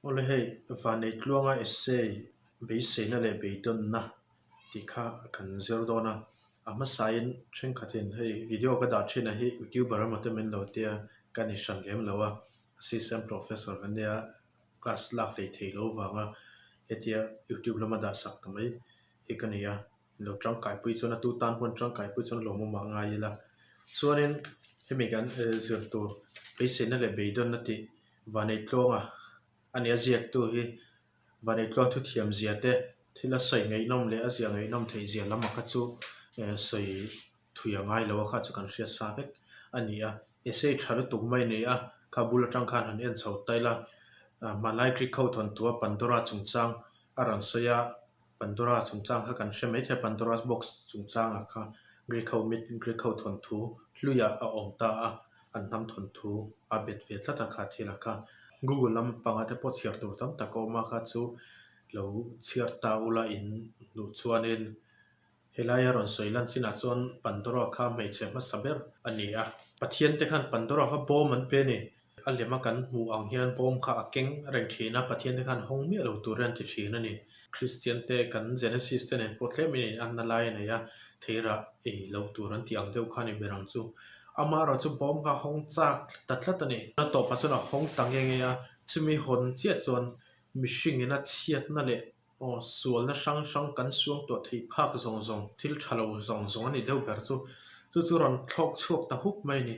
Awle hei, Vanneitluanga essay beiseina leh beidawnna tih kha kan zir dawn a. A hmasain thenkhatin hei video ka dah thin a hi youtuber emaw te min lo tia ka ni hran lem lo a, assistant professor ka nia class lak hlei thei lo vanga hetia youtube lama dah sak ta mai hi ka ni a. Lo tangkaipui chuan a tu tan pawh an tangkaipui chuan lawmawm ah ngai ila. Chuanin hemi kan zir tur beiseina leh beidawnna tih Vaneihtlawnga a nia ziaktu hi Vaneihtlawn thuthiam zia te thil a sawi ngaihnawm leh a ziah ngaihnawm theih zia lam a kha chu sawi thui a ngai lo a kha chu kan hriat sa vek a ni a. Essay tha lutuk mai a ni a, kha bul atang khan han en chho ta ila hmanlai Greek ho thawntua Pandora chungchang a rawn sawi a. Pandora chungchang kha kan hre mai thei a, Pandora's box chungchangah kha Greek ho myth, Greek ho thawnthu hluiah a awm ta a, an hnam thawnthu a bet ve tlat a kha thilah kha. Google lam panga te pawh chhiar tur tam tak a awm a, kha chu lo chhiar ta ula in duh chuanin helaia rawn sawi lan chinah chuan Pandora kha hmeichhe hmasa ber a ni a. Pathian te khan Pandora kha bawm an pe a ni. A lema kan hmuh ang hian bawm kha a keng reng thin a, Pathian te khan hawng miah lo tur hian ti thin a ni. Kristian te kan Genesis te nen pawh tlem in inanna lai a nei a, theirah ei lo tur an tih ang deuh kha a ni ber ang chu. Amaherawh chu bawm kha a hawng chak ta tlat a ni. A tawpah chuan a hawng ta nge nge a, chumi hawn chiah chuan mihringin a chhiatna leh Aw, sualna hrang hrang kan suang tawh theih phak zawng zawng, thil tha lo zawng zawng a ni deuh ber chu. Chu chu rawn thlawk chhuak ta hup mai a ni.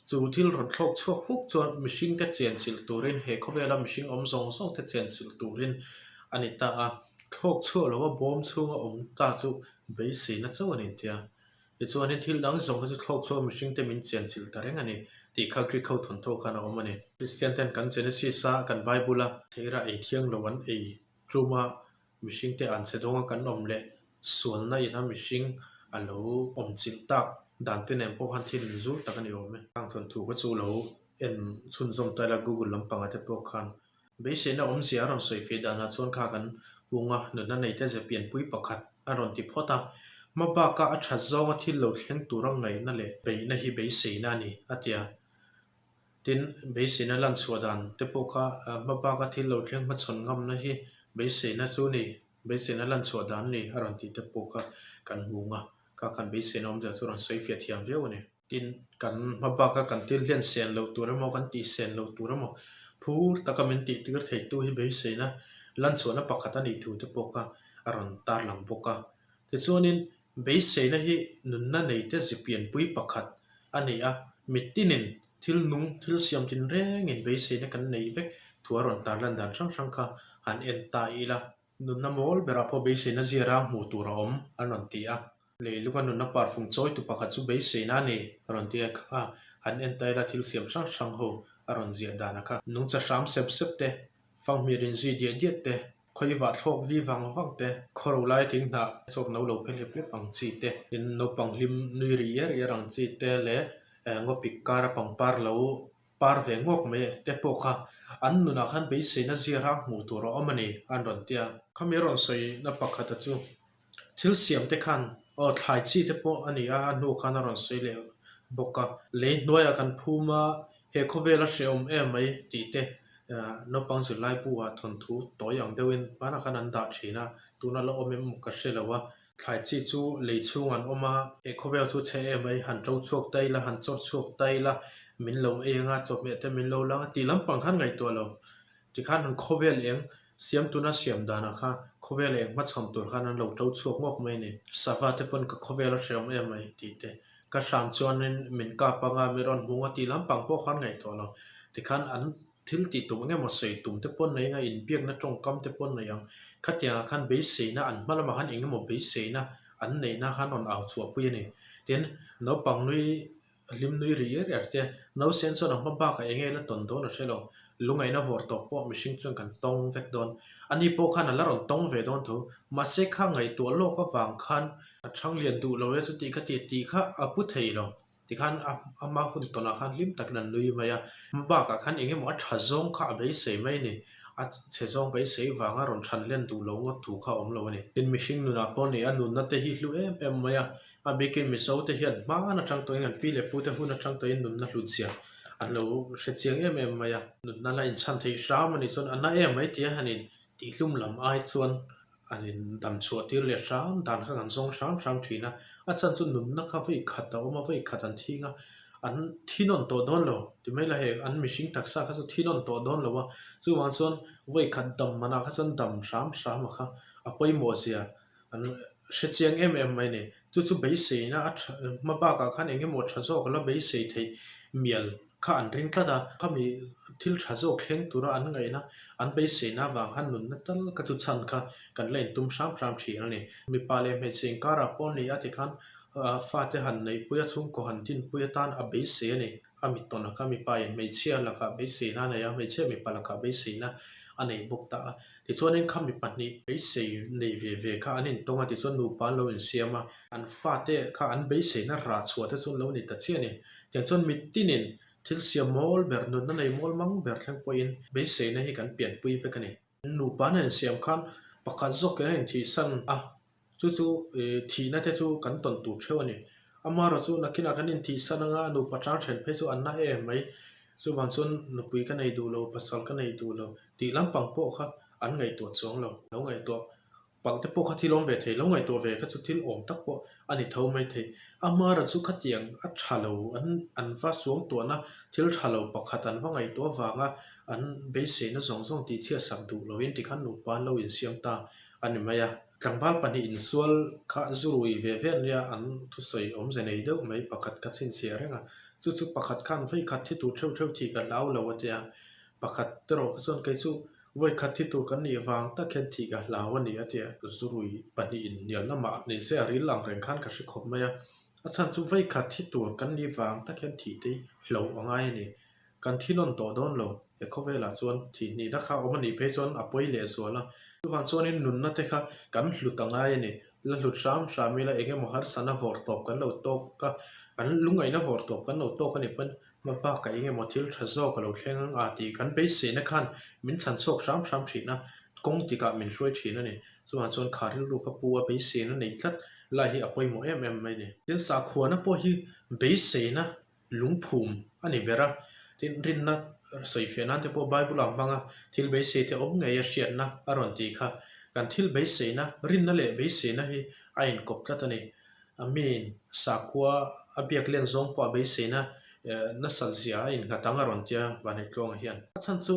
Chu thil rawn thlawk chhuak hup chuan mihringte chenchilh turin, he khawvela mihring awm zawng zawngte chenchilh turin a ni ta a. Thlawk chhuak lova bawm chhunga awm ta chu beiseina chauh a ni tia. Tichuanin thil dang zawng kha chu thlawk chhuak mihringte min chenchilh ta reng a ni tih kha Greek ho thawnthaw khan a awm a ni. Kristian ten kan Genesis a, kan Bible a, theira ei thiang lo an ei tum a, mihringte an chhe dawnga kan awm leh sualna ina mihring a lo awm chilh tak dan te nen pawh khan thil inzul tak a ni awm e. Khang thawnthu kha chu lo en chhunzawm ta ila Google lampangah te pawh khan Beiseina awmzia a rawn sawi feh danah chuan kha kan hunga nunna neite ze pianpui pakhat a rawn ti phawt a. Hma baka a that zawnga thil lo thleng tura ngaihna leh beihna hi beiseina a ni, a ti a. Tin, beiseina lan chhuah dan te pawh kha hma baka thil lo thleng hmachhawn ngamna hi beiseina chu ni, beiseina lan chhuah dan a ni a rawn tih te pawh kha kan hmu a. Kha khan beiseina awmzia chu a rawn sawi fiah thiam viau a ni. Tin, kan hma baka kan thil hian sen loh tur emaw, kan tih sen loh tur emaw, phur taka min tih tir theitu hi beiseina lanchhuahna pakhat a nih thu te pawh kha a rawn tarlang bawk a. Tichuanin, beiseina hi nunna neite zi pianpui pakhat a ni a, mitinin thil nung, thil siam tinrengin beiseina kan neih vek thu a rawn tarlan dan hrang hrang kha han en ta ila. Nunna mawl berah pawh beiseina zira hmuh tur a awm, an rawn ti a. Leilunga nunna parfum chawitu pakhat chu beiseina a ni, a rawn ti a kha. Han en ta ila thil siam hrang hrang ho a rawn ziah dan a kha. Nungcha hram sep sep te, fanghmir inzui diah diah te, khawivah thlawk vi vang vang te, khawro lai thing hnah chawk no lo phe hlep hlep ang chi te, tin naupang hlim nui ri iar iar ang chi te leh ngawpik kara pangpar lo Par ve ngawk mai te pawh kha an nunah khan beiseina zira hmuh tur a awm a ni an rawn ti a. Khami a rawn sawina pakhata chu thil siam te khan aw thlai chi te pawh a ni a, a hnu khan a rawn sawi leh bawk a. Lei hnuaiah kan phum a, he khawvel a hrehawm em mai tih te naupang zirlai bu ah thawnthu tawi ang deuhin hmanah khan an dah thin a, tuna la awm em ka hre lo a. Thlai chi chu lei chhung an awm a, he khawvel chu chhe em mai, han to chhuak ta ila, han chawr chhuak ta ila, min lo ei anga, chawhmeh te min lo lang a tih lampang khan ngaihtuah lo. Tikhan han khawvel eng siam tuna siam danah kha khawvel eng hmachhawn tur khan an lo to chhuak ngawk mai a ni. Sava te pawn ka khawvel a hreawm em mai tih te, ka hram chuanin min kap anga, mi rawn hmung a tih lampang pawh khan ngaihtuah lo. Tikhan an Thil tih tum eng emaw sawi tum te pawn nei anga inbiakna tawngkam te pawn nei ang. Khatiangah khan beiseina an hma lamah khan eng emaw beiseina an neihna khan rawn au chhuahpui a ni. Tin, naupang nui hlim nui ri er er te, nausen chuan a hma bakah eng nge la tawn dawn a hre lo. Lungaihna vawr tawp pawh mihring chuan kan tawng vek dawn. Ani pawh khan a la rawn tawng ve dawn tho. Mahse kha ngaihtuah lawk avang khan a chhang lian duh lo e chuti kha ti tih kha a pu thei lo. Tikhan a ama hun tawnah khan hlim takin an nui mai a, bakah khan eng emaw a tha zawng kha a beisei mai a ni. A chhe zawng beisei vanga rawn than len duh lo ngawt thu kha a awm lo a ni. Tin, mihring nunah pawh ni a nunna te hi hlu em em mai a, a bikin Mizo te hian hmaan atang tawhin an pi leh pu te hun atang tawhin nunna hlut zia an lo hre chiang em em mai a. Nunna la inchhan theih hram a nih chuan a na em mai tia han in tihhlum lam ai chuan an in dam chhuah tir leh hram dan kha kan zawng hram hram thin a. A chan chu nunna kha vawi khat a awm a, vawi khat an thing a, an thi nawn tawh dawn lo ti mai la hei an mihring taksa kha chu thi nawn tawh dawn lo a, chuvang chuan vawi khat dam manah kha chuan dam hram hram a kha a pawimawh zia an hre chiang em em mai a ni. Chu chu beiseina a tha hma bakah khan eng emaw tha zawk la beisei theih mial kha an ring tlat a, khami thil tha zawk thleng tura an ngaihna an beiseina avang khan nunna tal kha chu chhan kha kan la intum hram hram thin a ni. Mipa leh hmeichhe inkarah pawh ni a tikhan fate han neihpui a chhungkaw han dinpui atan a beisei a ni. A mit tawnah kha mipa in hmeichhia lakah beiseina a nei a, hmeichhia mipa lakah beiseina a nei bawk ta a. Tichuanin kha mi pahnih beisei nei ve ve kha an intawng a, tichuan nupa an lo insiam a, an fate kha an beiseina rah chhuah te chu an lo ni ta chiah a ni. Tiang chuan mitinin thil siam mawl ber, nunna nei mawl mang ber thleng pawhin beiseina hi kan pianpui vek a ni. Nupa an insiam khan pakhat zawkin an inthihsan a, Chu chu thihna te chu kan tawn tur theuh a ni. Amaherawh chu nakinah kan inthihsan anga nupa tang then phei chu an na em mai. Chuvang chuan nupui ka nei duh lo, pasal ka nei duh lo tih lampang pawh kha an ngaihtuah chuang lo. Lo ngaihtuah palh te pawh kha thil awm ve thei, lo ngaihtuah ve kha chu thil awm tak pawh a ni tho mai thei. Amaherawh chu khatiang a tha lo an an va suangtuahna thil tha lo pakhat an va ngaihtuah avanga an beiseina zawng zawng tihchhiatsak duh loin tikhan nupa an lo insiam ta a ni mai a. Tlangval pahnih insual kha zu rui ve ve ania an thusawi awmze nei deuh mai pakhat ka chhinchhiah reng a, chu chu pakhat khan vawi khat thi tur theuh theuh thih ka hlau lo a tia, pakhat erawh kha chuan kei chu vawi khat thi tur kan nih vang tak hian thih ka hlau a ni a tia. Zu rui pahnih inhnial lamah ni se a ril ang reng khan ka hre khawp mai a, a chhan chu vawi khat thi tur kan nih vang tak hian thih te hi hlauh a ngai a ni. Kan thi nawn tawh dawn lo. He khawvelah chuan thih hnihna kha awm a nih phei chuan a pawi leh zual a. Chuvang chuanin nunna te kha kan hlut a ngai a ni. La hlut hram hram ila eng emaw harsana vawr tawp kan lo tawk a, kan lungngaihna vawr tawp kan lo tawk a nih pawn hma bakah eng emaw thil tha zawk a lo thleng ang a tih kan beiseina khan min chhan chhuak hram hram thin a, kawng tikah min hruai thin a ni. Chuvang chuan kha rilru kha pu a beiseina neih tlat lai hi a pawimawh em em mai a ni. Tin, sakhuana pawh hi beiseina lungphum a ni ber a, tin rinna sawi fiah nan te pawh Bible ah hmang a, thil beisei te awm ngei a hriatna a rawn ti kha. Kan thil beiseina, rinna leh beiseina hi a inkawp tlat a ni. A miin sakhua a biak len zawng pawh a beiseina nasat zia a innghat ang a rawn tia Vanheihtluanga hian. A chhan chu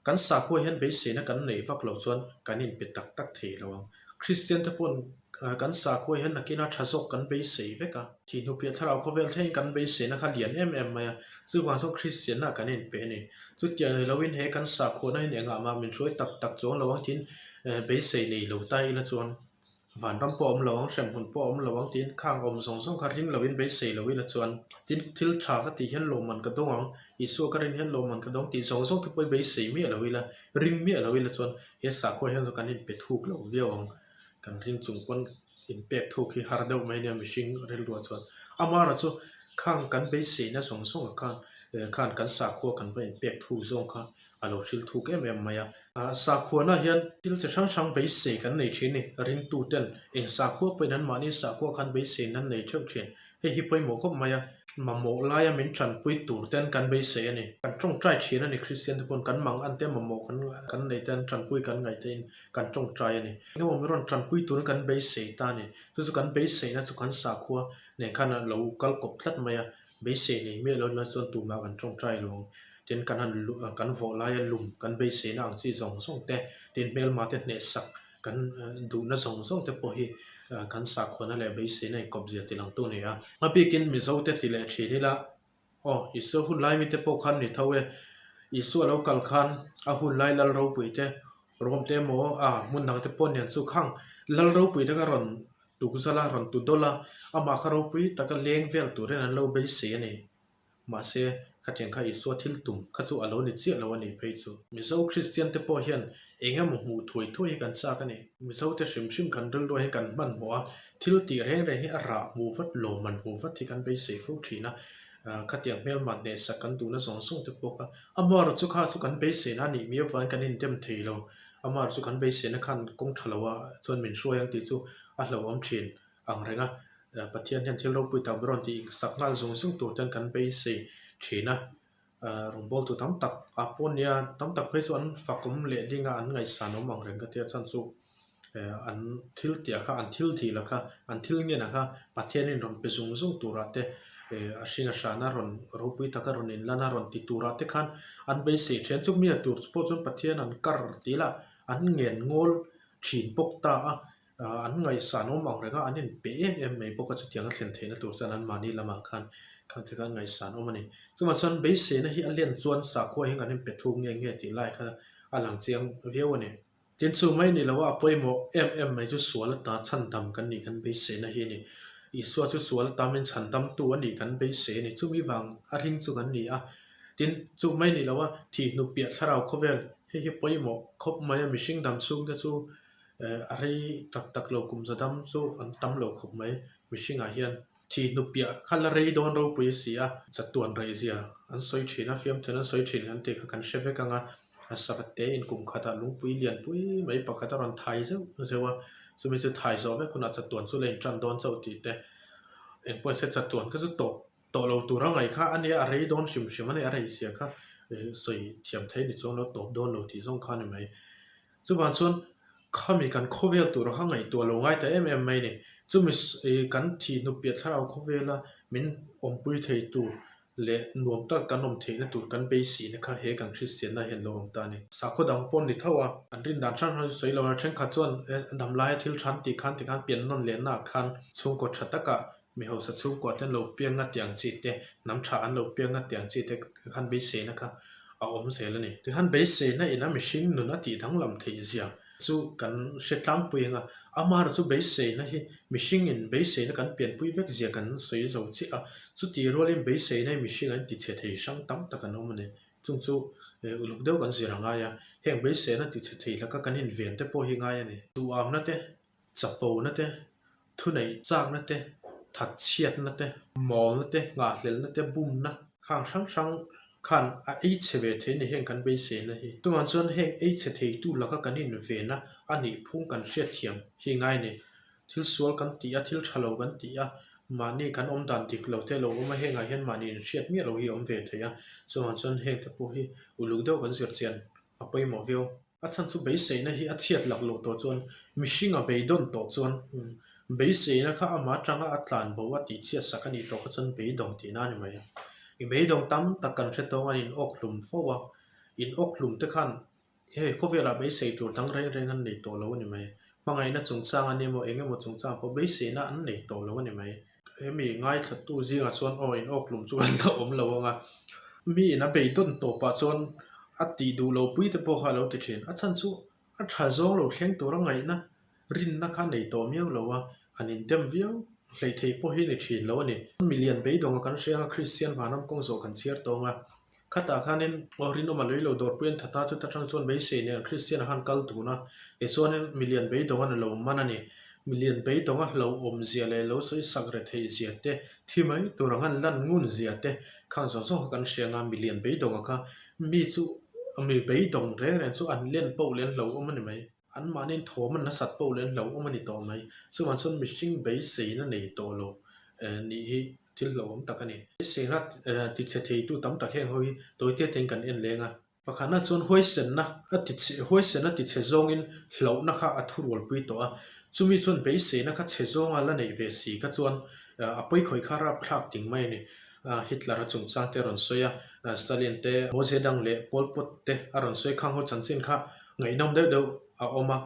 Kan sakhua hian beiseina kan neih vak loh chuan kan inpe tak tak thei lo ang. Kristian te paw'n kan sakhua hian nakina tha zawk kan beisei vek a. Thihnupiah thlarau khawvel thlengin kan beiseina kha lian em em mai a, chuvang chuan Kristianna kan inpe a ni. Chutiang ni loin he kan sakhuana hian engah mah min hruai tak tak chuang lo ang tiin beisei nei lo ta ila chuan Vanram pawh a awm lo ang, hremhmun pawh a awm lo ang tiin khang awm zawng zawng kha ring loin beisei loin a chuan. Tin, thil tha ka tih hian lawmman ka dawng ang, Isua ka rin hian lawmman ka dawng tih zawng zawng te pawh i beisei miah lo ila, ring miah lo ila chuan he sakhua hian kan inpe thuk lo viau ang. Kan ring chung pawn inpek thuk hi har deuh mai nia mihring rilruah chuan. Amaherawhchu chu khang kan beiseina zawng zawngah khan khan kan sakhua kan va inpek thuk zawng kha a lo hril thuk em em mai a. Sakhuana hian thil chi hrang hrang beisei kan nei thin a ni. Ringtuten eng sakhua pawhin anmahni sakhua khan beisein an nei theuh thin. Hei hi pawimawh khawp mai a, mamawh laia min tanpui tur ten kan beisei a ni. Kan tawngtai thin a ni, Kristian te pawn kan mang an te mamawh kan kan nei te an tanpui kan ngaih te in kan tawngtai a ni. Engemaw min rawn tanpui turin kan beisei ta a ni. Chu chu kan beiseina chu kan sakhua nen khan a lo kal kawp tlat mai a. Beisei nei miah lo ila chuan tumah kan tawngtai lo ang. Tin, kan han kan vawh laia lum kan beiseina ang chi zawng zawng te, tin hmelma te hnehsak kan duhna zawng zawng te pawh hi kan sakhuana leh beiseina inkawp zia ti langtu a ni a. A bikin Mizo te ti leh thin ila, aw Isua hun lai mite pawh khan ni tho e, Isua lo kal khan a hun lai lal ropui te Rawm te emaw a hmun dang te pawh nen chu khang lal ropui te kha rawn tuk zal a, rawn tu dawlh a, amah kha ropui taka leng vel turin an lo beisei a ni. Mahse, khatiang kha Isua thil tum kha chu a lo ni chiah lo a nih phei chu. Mizo Kristian te pawh hian eng emaw hmuh thuai thuai hi kan chak a ni. Mizo te hrim hrim kan rilruah hian kan hmanhmawh a, thil tih reng reng hi a rah hmuh vat, lawmman hmuh vat hi kan beisei fo thin a. Khatiang hmelma hnehsak kan duhna zawng zawng te pawh kha amaherawh chu kha chu kan beiseina a nih mi avangin kan indem thei lo. Amaherawh chu kan beiseina khan kawng tha lo a chuan min hruai ang tih chu a hlauhawm thin ang reng a. Pathian hian thil ropui tak ber rawn tih sak nghal zawng zawng tur ten kan beisei thin a. Rawngbawltu tam tak ah pawh nia tam tak phei chu an fakawm leh ding a an ngaihsan awm ang reng ka tia chhan chu an thil tih ah kha an thil dil ah kha an thil ngen ah kha Pathianin rawn pe zung zung tur ah te a hring a hran a rawn ropui tak a rawn inlan a rawn ti tur ah te khan an beisei then chu mi a tur pawh chuan Pathian an kar tih lah an ngen ngawl thin bawk ta a. An ngaihsan awm ang reng a, an inpe em em mai bawk a, chutiang a thlen theihna tur chuan anmahni lamah khan khang te khan ngaihsan awm a ni. Chuvang chuan beiseina hi a len chuan sakhua hi kan inpe thuk nge nge tih lai kha a lang chiang viau a ni. Tin chu mai ni lo a, a pawimawh em em mai chu sual ata chhandam kan nih kan beiseina hi a ni. Isua chu sual ata min chhandamtu a nih kan beisei a ni. Chumi vang a ring chu kan ni a. Tin chu mai ni lo a, thihhnu piah thlarau khawvel hei hi pawimawh khawp mai a, mihring dam chhungte chu A rei tak tak lo kum za dam chu an tam lo khawp mai. Mihringah hian thi hnupiah kha la rei dawn ropui a si a, chatuan rei zia an sawi thin a, fiamthian an sawi thin kan tih kha kan hre vek ang a. A savat te in kum khatah lungpui lianpui mai pakhat a rawn thai zeuh zeuh a, chumi chu thai zawh vek hunah chatuan chu la intan dawn chauh tih te engpawh nise chatuan kha chu tawp tawh lo tur a ngaih kha a nia, a rei dawn hrim hrim a ni, a rei zia kha sawi thiam thei ni chuang lo tawp dawn lo tih zawng kha a ni mai. Chuvang chuan khami kan khawvel tur kha ngaihtuah lo ngai ta em em mai ni. Chumi kan thih hnu piah thlarau khawvela min awmpui thei tur leh nuam tak kan awm theihna tur kan beisihna kha he kan Kristianna hian lo awm ta a ni. Sakhaw dang pawh ni tho a, an rin dan hrang hrang chu sawi lo a, thenkhat chuan damlaia thil than tih khan tikhan pian nawn lehna ah khan chhungkaw tha takah mi hausa chhungkua te an lo piang a tih ang chi te, hnam tha an lo piang a tih ang chi te khan beiseina kha a awm zel a ni. Tikhan beiseina ina mihring nun a tih danglam theih zia chu kan hre tlangpui ang a, amaherawhchu chu beiseina hi mihringin beiseina kan pianpui vek zia kan sawi zo chiah a, chutih rualin beiseina hi mihring an tichhe thei hrang tam tak an awm a ni. Chung chu uluk deuh kan zir a ngai a, heng beiseina tichhe thei laka kan inven te pawh hi ngai a ni. Duhamna te Chapona te, thuneih chakna te, thatchhiatna te, mawlna te, nghahhlelhna te, bumna khang hrang hrang khan a ei chhe ve thei a ni heng kan beiseina hi. Chuvang chuan heng ei chhe theitu laka kan invena a nih phung kan hriatthiam hi ngai a ni. Thil sual kan tih a, thil tha lo kan tih a, mahni kan awm dan dik lo te lo awm a, hengah hian mahni inhriat miah lo hi a awm ve thei a. Chuvang chuan heng te pawh hi uluk deuh kan zirchian a pawimawh viau. A chhan chu beiseina hi a chhiat lak loh tawh chuan mihring a beidawn tawh chuan beiseina kha amah atanga a tlan bo a tih chhiat sak a nih tawh kha chuan beidawng tihna a ni mai a. I beidawng tam tak kan hre tawng a in awk hlum fo a, in awk hlum te khan hei khawvelah beisei tur dang reng reng an nei tawh lo a ni mai. Hmangaihna chungchang a ni emaw eng emaw chungchang pawh beiseina an nei tawh lo a ni mai. Hemi ngaithlattu zingah chuan aw in awk hlum chu an la awm lo ang a, mi in a beidawn tawpah chuan a tih duh lo pui te pawh kha a lo ti thin. A chhan chu a tha zawng lo thleng tura ngaihna rinna kha nei tawh miau lo a, han indem viau hleih theih pawh hi ni thin lo a ni. Milian beidawnga kan hria ang a, Kristian vanram kawng zawh kan chhiar tawng a, Khatah khanin aw rinawm a lei lo dawrpui an that a, chuta tang chuan beisei nen Kristian a han kal dun a, tichuanin milian beidawng a ni lo man a ni. Milian beidawng a hlauhawm zia leh lo sawi sak re theih zia te, thi mai tur ang an lan ngun zia te khang zawng zawng kha kan hria ang a, milian beidawng a kha mi chu mi beidawng reng reng chu an len poh leh an hlauhawm a ni mai. Anmahniin thawm an nasat poh leh an hlauhawm a ni tawh mai. Chuvang chuan mihring beiseina nei tawh lo nih hi thil hlauhawm tak a ni. Beiseina tichhe theitu tam tak heng ho hi tawite tein kan en leng a. Pakhatna chuan huaisenna a tichhe huaisenna tichhe zawngin hlauhna kha a thurualpui tawh a. Chumi chuan beiseina kha chhe zawnga la neih ve si kha chuan a pawikhawih kha rapthlak ting mai a ni. Hitler-a chungchang te a rawn sawi a, Stalin te, Mao Zedong leh Pol Pot te a rawn sawi khang ho chanchin kha ngaihnawm deuh deuh a awm a,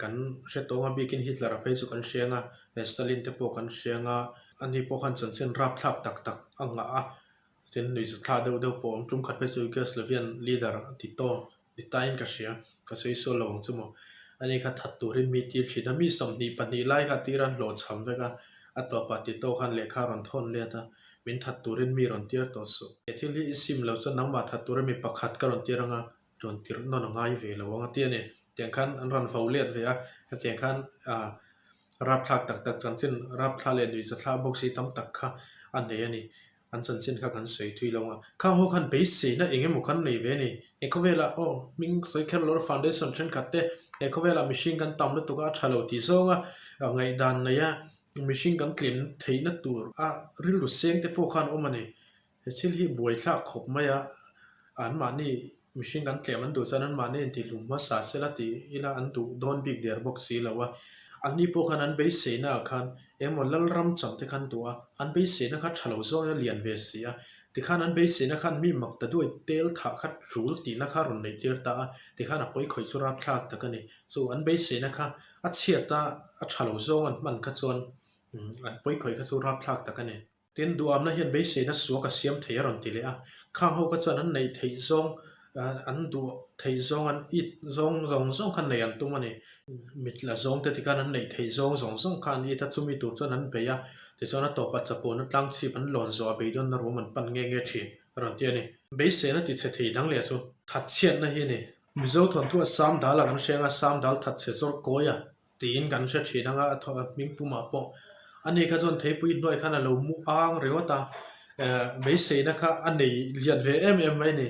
kan hre tawng a bikin Hitler-a phei chu kan hre ang a, Stalin te pawh kan hre ang a, ani pawh khan chanchin rapthlak tak tak a ngah a, tin nuihzatthla deuh deuh pawh a awm. Tum khat phei chu Yugoslavia leader Tito Ni tain ka hria, ka sawi sual lo ang chu maw. Ani kha that turin mi tir thin a, mi 22 lai kha tir an hlawhchham vek a, a tawpah Tito khan lehkha a rawn thawn let a, min that turin mi rawn tir tawh suh. He thil hi i sim lo chuan nangmah that turin mi pakhat ka rawn tir ang a, rawn tirh nawn a ngai ve lo ang a ti a ni. Tiang khan an rawn vo let ve a, hetiang khan ah rapthlak tak tak chanchin rapthla leh nuihzathla bawk si tam tak kha a nei a ni. An chanchin kha kan sawi thui lo a, khang ho khan beiseina eng emaw kan nei ve a ni. He khawvelah aw hming sawi kher lo foundation thenkhat te he khawvelah mihring kan tam lutuk a, a tha lo tih zawnga ngaihdan nei a mihring kan tlem theihna tur a rilru seng te pawh khan awm a ni. He thil hi buaithlak khawp mai a. Anmahni mihring kan tlem an duh chuan anmahni intihlum hmasa sela tih ila an duh dawn bik der bawk si lo a. Anni pawh khan an beiseina ah khan engemaw lalram cham te khan duh a, an beiseina kha tha lo zawngin a lian ve si a. Tikhan an beiseina khan mi mak ta duai tel thah kha tul tihna kha rawn neih tir ta a, tikhan a pawi khawih chu rapthlak tak a ni. Chu an beiseina kha a chhiat a, a tha lo zawng an hman kha chuan an pawi khawih kha chu rapthlak tak a ni. Tin, duhamna hian beiseina suak a siam thei a rawn ti leh a. Khang ho kha chuan an neih theih zawng, an duh theih zawng, an it zawng zawng zawng kha neih an tum a ni. Mit la zawng te tikhan an neih theih zawng zawng zawng kha an it a, chumi tur chuan an bei a. Tichuan a tawpah chapawna tlang chhip an lawn zawh a beidawnna ruam an pan nge nge thin a rawn ti a ni. Beiseina ti chhe thei dang leh chu thatchhiatna hi a ni. Mizo thawnthu a sam dal a kan hre anga sam dal thatchhe zawr kawi a tiin kan hre thin anga a thaw a hming pumah pawh ani kha chuan theipui hnuai khan a lo mu ang ringawt a eh beiseina kha a nei lian ve em em mai a ni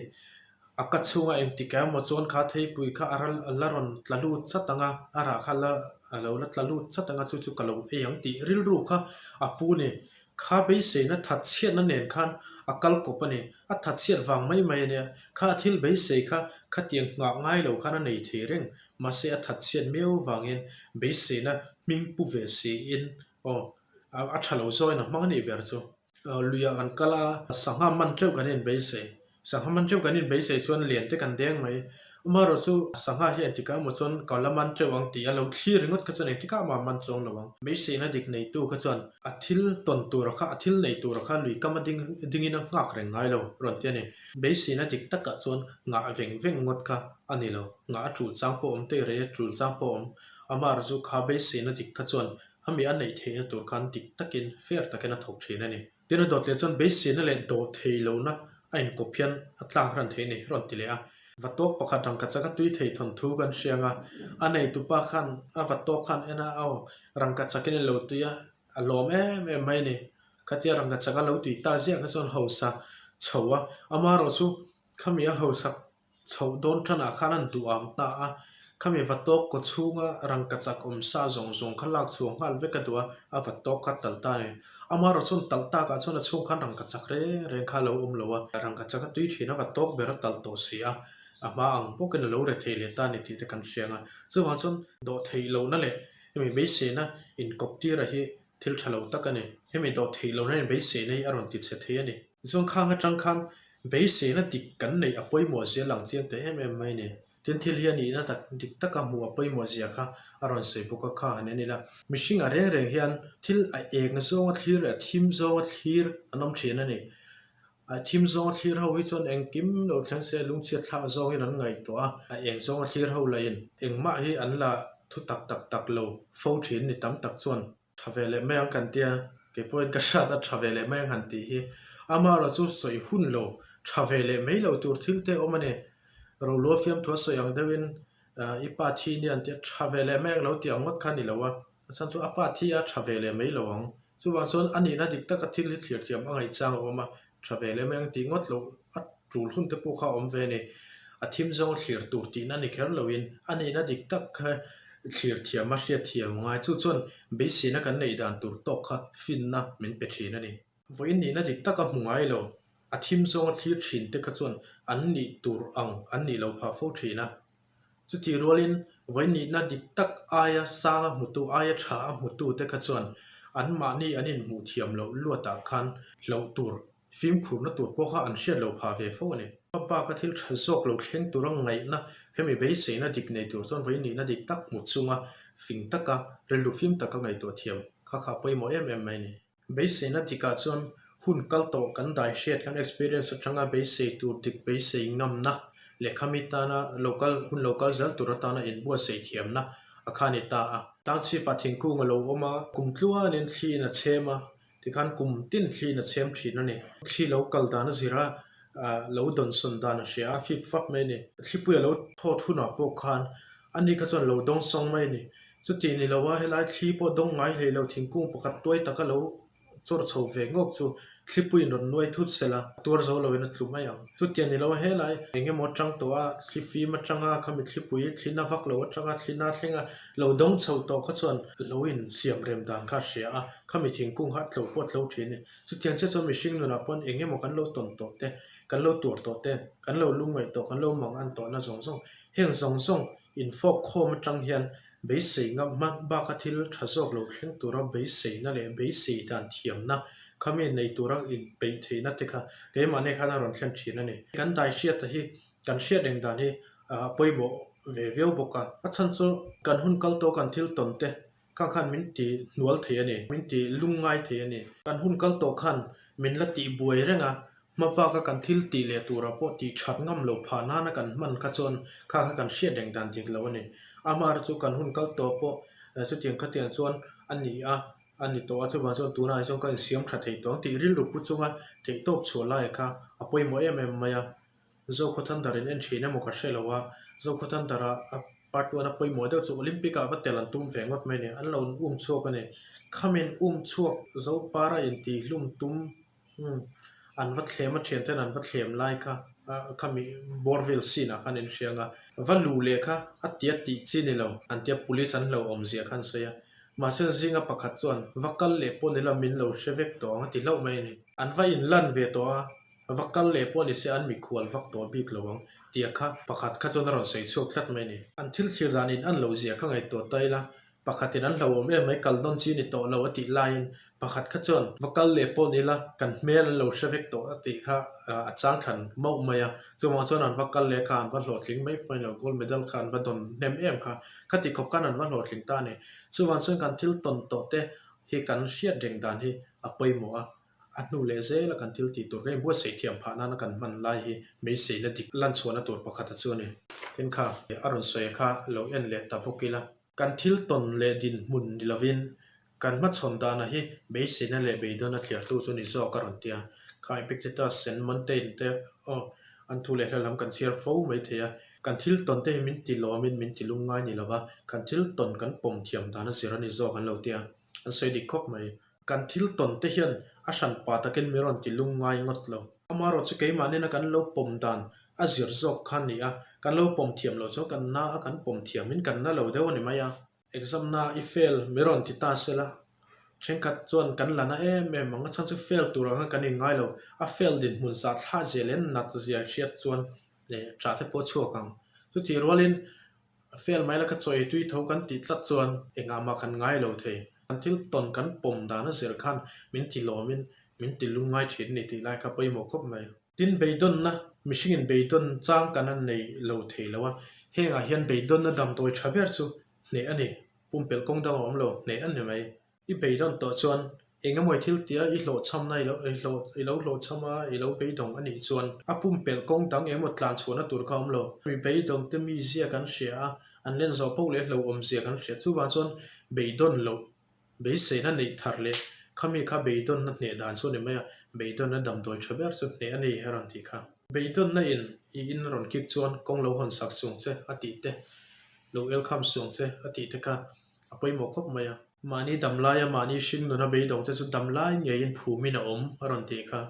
a ka chhunga engtik emaw chuan kha theipui kha a ral a la rawn tla lut chat ang a a rah kha la a lo la tla lut chat ang a chu chu ka lo ei ang tih rilru kha a pu a ni kha beiseina that chhiatna nen khan a kal kawp a ni a that chhiat vang mai mai a nia kha a thil beisei kha khatiang nghah ngai lo khan a nei thei reng Mahse a that chhiat miau vangin beiseina hming pu ve siin aw a tha lo zawin a hmang a nih ber chu. Luiah kan kal a, sangha man teuh kan inbeisei. Sangha man teuh kan inbeisei chuan lian te kan deng mai. Amaherawh chu sangha hi engtikah emaw chuan ka la man teuh ang tih a lo thlir ringawt kha chuan engtikah mah man chuang lo ang. Beiseina dik neitu kha chuan a thil tawn tura kha, a thil nei tura kha lui kam a ding dingin a nghak reng ngai lo rawn ti a ni. Beiseina dik takah chuan nghah veng veng ngawt kha a ni lo. Nghah a tul chang pawh awm teh rei a tul chang pawh awm. Amah chu kha beiseina dik kha chuan ami a neih theihna tur khan dik takin, fair takin a thawk thin a ni. Tin a dawt leh chuan beiseina leh dawh theih lohna a inkawp hian a tlak ran thei a ni, rawn ti leh a. Vatawk pakhat rangkachak a tui thei thawnthu kan hria ang a, a neitupa khan a vatawk khan en a, aw rangkachakin a lo tui a, a lawm em em mai a ni. Khatia rangkachak a lo tui ta ziah kha chuan hausa chho a, amaherawh chu khami a hausak Chhoh dawn tanah khan an duh ang ta a, khami va tawk kaw chhunga rangkachak awm sa zawng zawng kha lak chhuah nghal vek a duh a, a va tawk kha tal ta a ni. Amaherawh chuan talh takah chuan a chhung khan rangkachak reng reng kha a lo awm lo a, rangkachak a tui thin a va tawk ber a talh tawh si a, a hma ang bawkin a lo re thei leh ta a ni tih te kan hria ang a. Chuvang chuan dawh theih lohna leh hemi beiseina inkawp tira hi thil tha lo tak a ni. Hemi dawh theih lohna in beiseina hi a rawn ti chhe thei a ni. Tichuan khang atang khan beiseina dik kan neih a pawimawh zia lang chiang ta em em mai a ni. Tin thil hi a nihna tak dik taka hmuh a pawimawh zia kha a rawn sawi bawk a kha han en ila. Mihring a reng reng hian thil a eng zawnga thlir leh a thim zawnga thlir an awm thin a ni. A thim zawnga thlir ho hi chuan engkim lo thleng se lungchhiat thlak zawngin an ngaihtuah a, a eng zawnga thlir ho lahin engmah hi an la thu tak tak tak lo fo thin ni tam tak chuan. Tha ve leh mai ang kan tia, kei pawhin ka hriat a tha ve leh mai ang han tih hi. Amaherawh chu sawi hun lo, tha ve leh mai lo tur thil te awm a ni. Rolua fiamthua sawi ang deuhin i pa thi nia an tia, tha ve leh mai ang lo tih ang ngawt kha a ni lo a, a chhan chu a pa thi a tha ve leh mai lo ang. Chuvang chuan a nihna dik taka thil hi thlir thiam a ngaih chang a awm a, tha ve leh mai ang tih ngawt loh a tul hun te pawh kha a awm ve a ni. A thim zawng thlir tur tihna ni kher loin a nihna dik tak kha thlir thiam a hriat thiam a ngai. Chu chuan beiseina kan neih dan tur tawk kha finna min pe thin a ni. Vawiin nihna dik taka hmu ngai lo, a thim zawnga thlir thin te kha chuan an nih tur ang an nih lo phah fo thin a. Chutih rualin vawiin nihna dik tak aia sang a hmutu, aia tha a hmutu te kha chuan anmahni an inhmuh thiam loh luatah khan hlauh tur, fimkhurna tur pawh kha an hriat lo phah ve fo a ni. A baka thil tha zawk lo thleng tura ngaihna, hemi beiseina dik nei tur chuan vawiin nihna dik tak hmu chunga fing taka, rilru fim taka ngaihtuah thiam kha kha a pawimawh em em mai a ni. Beiseina dikah chuan hun kal tawh kan dai hriat kan experience atanga beisei tur dik beisei ngamna leh khami tana lo kal hun lo kal zel tur atana inbuatsaih thiamna a kha a ni ta a. Tlangchhipah thingkung a lo awm a, kum tluanin thliin a chhem a, tikhan kum tin thliin a chhem thin a ni. Thli lo kal dan a zir a, lo dawnsawn dan a hria a, a fip fap mai a ni. Thlipui a lo thawt hunah pawh khan ani kha chuan lo dawngsawng mai a ni. Chuti ni lo a, helai thli pawh dawng ngai hlei lo thingkung pakhat tuai taka lo chawr chho ve ngawk chu thlipuiin rawn nuai thut sel a, tuar zo loin a tlu mai ang. Chutia ni lo a, helai eng emaw atang tawh a, thli fim atanga khami thlipui thlina vak lo atanga thlina thlenga lo dawng chho tawh kha chuan lo in siam rem dan kha a hria a, khami thingkung kha a tlo pawh a tlo thin a ni. Chutiang chiah chuan mihring nunah pawn eng emaw kan lo tawn tawh te. Kan lo tuar tawh te, kan lo lungngaih tawh, kan lo mang an tawhna zawng zawng, heng zawng zawng infawk khawm atang hian beisei ngam hma baka thil tha zawk lo thleng tura beiseina leh beisei dan thiamna khami nei tura inpeih theihna te kha keimahni khan a rawn thlen thin a ni. Kan dai hriata hi kan hriat reng dan hi a pawimawh ve viau bawk a. A chhan chu kan hun kal tawh kan thil tawn te Khang khan min ti hnual thei a ni, min ti lungngai thei a ni. Kan hun kal tawh khan min la tih buai reng a, hma baka kan thil tih leh turah pawh tih that ngam lo phah nana kan hman kha chuan kha kha kan hriat reng dan dik lo a ni. Amah chu kan hun kal tawh pawh chutiang khatiang chuan a ni a, a ni tawh a, chuvang chuan tunah hi chuan ka insiam tha thei tawh ang tih rilru pu chunga theihtawp chhuah lai kha a pawimawh em em mai a. Zokhawthandar in en thin emaw ka hre lo a, Zokhawthandar ah a part one a pawimawh deuh chu Olympic ah va tel an tum ve ngawt mai a ni, an lo um chhuak a ni. Khamin um chhuak Zopara in tih hlum tum umm an va thlem a thian ten an va thlem lai kha khami bawr vel scene ah khan in hria ang a, va luh leh kha a tia tih chi ni lo an tia police an lo awm zia kha an sawi a, mahse zinga pakhat chuan va kal leh pawh ni la min lo hre vek tawh ang a ti hlauh mai a ni. An va inlan ve tawh a. Va kal leh pawh ni se an mikhual vak tawh bik lo ang tia kha pakhat kha chuan a rawn sawi chhuak tlat mai a ni. An thil thlir dan in an lo zia kha ngaihtuah ta ila, pakhatin an hlauhawm em mai kal nawn chi ni tawh lo a tih laiin pakhat kha chuan va kal leh pawh ni ila kan hmel an lo hre vek tawh a tih kha a chang than mauh mai a. Chuvang chuan an va kal leh kha an va hlawhtling mai pawh a ni lo, gold medal kha an va dawn hnem em kha, khati khawp khan an va hlawhtling ta a ni. Chuvang chuan kan thil tawn tawh te hi kan hriat reng dan hi a pawimawh a. A hnu leh zela kan thil tih tur kan inbuatsaih thiam phah nana kan hman lai hi beiseina dik lan chhuahna tur pakhat a chu a ni. Tin kha a rawn sawi kha lo en leh ta bawk ila. Kan thil tawn leh dinhmun ni lovin kan hmachhawn dana hi beiseina leh beidawn a thliartu chu ni zawk a rawn ti a. Kha Epictetus and Montaigne te aw an thu leh hla lam kan chhiar fo mai thei a. Kan thil tawn te hi min ti lawmin min ti lungngai ni lova, kan thil tawn kan pawm thiam dana zir a ni zawk an lo ti a. An sawi dik khawp mai. Kan thil tawn te hian a hran pa takin min rawn ti lung ngai ngawt lo. Amaherawh chu keimah nena kan lo pawm dan a zir zawk kha a ni a, kan lo pawm thiam loh chuan kan na a kan pawm thiamin kan na lo deuh a ni mai a. Exam na i fail min rawn ti ta se la, thenkhat chuan kan la na em em ang, a chhan chu fail tur ang khan kan inngai lo, a fail dinhmun zah thlah zia leh nat zia hriat chuan tah te pawh a chhuak ang. Chutih rualin Fel mai la ka chawi tui tho kan tih tlat chuan engah mah kan ngai lo thei. Kan thil tawn kan pawm dan a zir khan min ti lawmin min ti lungngai thin a ni tih lai kha pawimawh khawp mai. Tin, beidawnna, mihringin beidawn chang kan an nei lo thei lo a, hengah hian beidawnna damdawi tha ber chu hneh a ni, pumpelh kawng dang a awm lo, hneh a ni mai. I beidawn tawh chuan eng emaw i thil tia i hlawhchhamna i lo i hlawh i lo hlawhchham a, i lo beidawng a nih chuan a pumpelh kawng dang eng emaw tlan chhuahna tur kha a awm lo. Mi beidawng te mizia kan hria a, an len zawh poh leh hlauhawm zia kan hria. Chuvang chuan beidawn loh, beiseina neih thar leh khami kha beidawnna hneh dan chu a ni mai a, beidawnna damdawi tha ber chu hneh a ni a rawn tih kha. Beidawnna in i in rawn kik chuan kawng lo hawn sak sung che a tih te, lo elkham sung che a tih te kha a pawimawh khawp mai a. Mahni dam laia mahni hring nuna beidawng che chu dam lai ngeiin phumin a awm a rawn tih kha.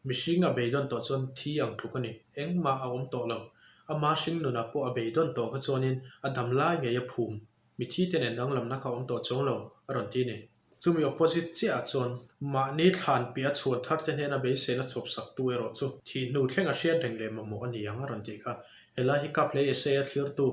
Mihring a beidawn tawh chuan thi ang tluk a ni. Engmah a awm tawh lo. Ama hring nunah pawh a beidawn tawh kha chuanin a dam lai ngei a phum. Mithi te nen danglamna kha a awm tawh chuang lo a rawn ti a ni. Chumi opposite chiah ah chuan mahni thlan piah a chhuan thar te hnena beiseina chhawp sak tu erawh chu thih hnu thleng a hriat reng leh mamawh a ni ang a rawn tih kha. Helai hi Kaplei essay a thlirtu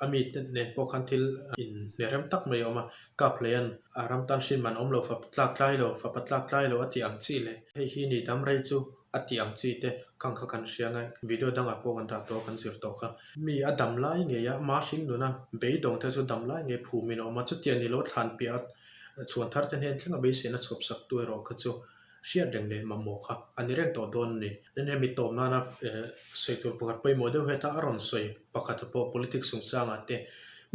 a mi te nen pawh khan thil inhnerem tak mai a awm a, Kapleia'n a ram tan hrin man awm lo fapa tlak tlai lo, fapa tlak tlai lo a tih ang chi leh hei hi ni dam rei chu a tih ang chi te khang kha kan hria ngai, video dangah pawh kan dah tawh a kan zir tawh kha. Mi a dam lai ngei a, ma hring nuna beidawng te chu dam lai ngei phumin a awm a, chutiang ni lo thlan piah a chhuan thar te hnen thleng a beiseina chhawp sak tu erawh kha chu hriat reng leh mamawh kha a ni reng tawh dawn a ni. Tin hemi tawp nana sawi tur pakhat pawimawh deuh heta a rawn sawi pakhat pawh politics chungchangah te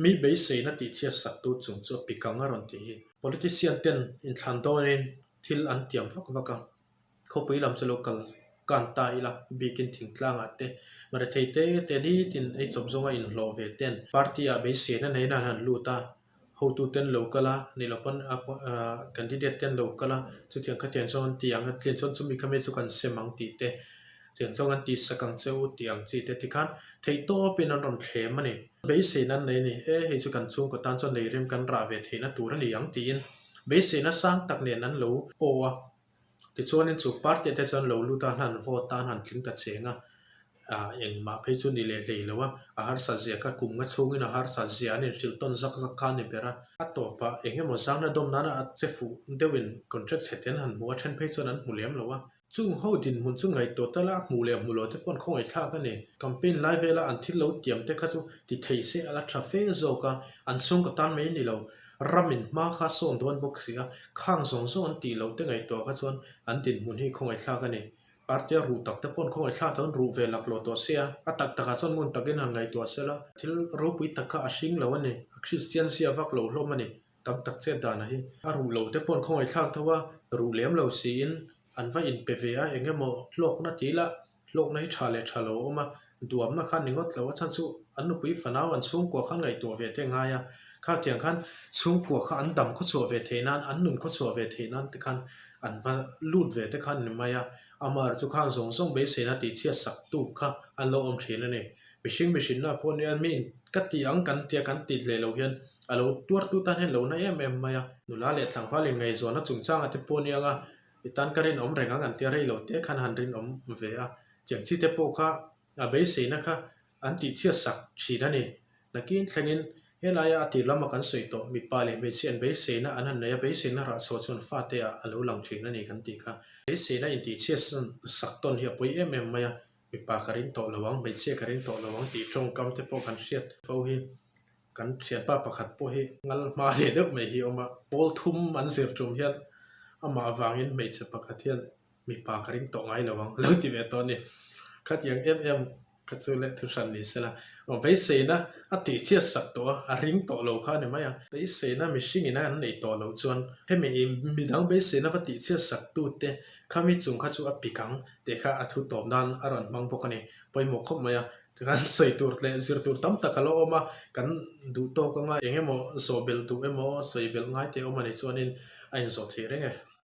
mi beiseina tihchhiat sak tu chung chu a pikang a rawn tih hi. Politician ten inthlan dawnin thil an tiam vak vak a. Khawpui lam chu lo kal kan ta ila, bikin thingtlangah te, rethei te te nitin ei chawp zawnga inhlawh ve ten party ah beiseina neiin an han lut a, hotu ten lo kal a, ni lo pawn candidate ten lo kal a, chutiang khatiang chuan an ti ang a, tlian chuan chumi khami chu kan sem ang tih te, tiang chuan kan tihsak ang che u tih ang chi te tikhan theihtawpin an rawn thlem a ni. Beiseina an nei a ni, e hei chu kan chhungkaw tan chuan lei rem kan rah ve theihna tur a ni ang tiin beiseina sang tak nen an lo aw a. Tichuanin chu party ah te chuan lo lut a, an han vote a, an han tling ta cheng a, ah engmah phei chu ni leh hlei lo a, a harsat zia kha kum nga chhungin a harsat zia an inhrilh tawn zak zak kha a ni ber a. A tawpah eng emaw zangna dawm nana a che fuh deuhin contract chhe te an han hmu a, then phei chuan an hmu lem lo a. Chung ho dinhmun chu ngaihtuah tal a, hmuh leh hmuh loh te pawh an khawngaihthlak a ni. Campaign lai vela an thil lo tiam te kha chu ti thei se a la tha fe zawk a, an chhungkaw tan mai ni lo, ramin hma kha sawn dawn bawk si a, khang zawng zawng an tih loh te ngaihtuah kha chuan an dinhmun hi khawngaihthlak a ni. Party a ruh tak te pawh an khawngaihthlak tho an ruh ve lak lo tawh sia, a tak takah chuan ngun takin han ngaihtuah se la, thil ropui tak kha a hring lo a ni, a Kristian zia vak lo hlawm a ni. Tam tak chet danah hi a ruh lo te pawh an khawngaihthlak tho a, ruh lem lo siin an va inpe ve a, eng emaw hlawkna tih lah hlawkna hi tha leh tha lo a awm a, duamna khan ni ngawt lo a chhan chu an nupui fanau an chhungkua khan ngaihtuah ve te ngai a, khatiang khan chhungkua kha an dam khawchhuah ve theih nan an nun khawchhuah ve theih nan te khan an va lut ve te khan ni mai a, amaherawhchu chu khang zawng zawng beiseina tihchhiat sak tu kha an lo awm thin a ni. Mihring mihrinna pawh nia mi ka ti ang kan tia kan ti hle lo hian a lo tuartu tan hian lo na em em mai a. Nula leh tlangval inngaihzawnna chungchanga te pawh nia nga i tan ka rinawm reng ang an tia rei lo te khan han rinawm ve a. Tiang chi te pawh kha a beiseina kha an tihchhiat sak thin a ni. Nakin thlengin helaia a tir lama kan sawi tawh mipa leh hmeichhia an beiseina an han nei a, beiseina rah chhuah chuan fate ah a lo lang thin a ni kan tih kha. Beiseina intihchhiat sak tawn hi a pawi em em mai a. Mipa ka ring tawh lo ang, hmeichhia ka ring tawh lo ang tih tawngkam te pawh kan hriat fo hi. Kan thianpa pakhat pawh hi ngal hma leh deuh mai hi a awm a, pawl thum an zir tum hian amah avangin hmeichhe pakhat hian mipa ka ring tawh ngai lo ang lo ti ve tawh a ni. Khatiang em em kha chu leh thu hran ni sela, aw beiseina a tihchhiat sak tawh a, a ring tawh lo kha a ni mai a. Beiseina mihring ina an neih tawh loh chuan hemi midang beiseina va tihchhiat sak tute khami chung kha chu a pik ang. Tih kha a thu tawp nan a rawn hmang bawk a ni. Pawimawh khawp mai a, tikhan sawi tur leh zir tur tam tak a lo awm a, kan duh tawk anga eng emaw zawh belh duh emaw sawi belh ngai te awm a nih chuanin a inzawh theih reng e.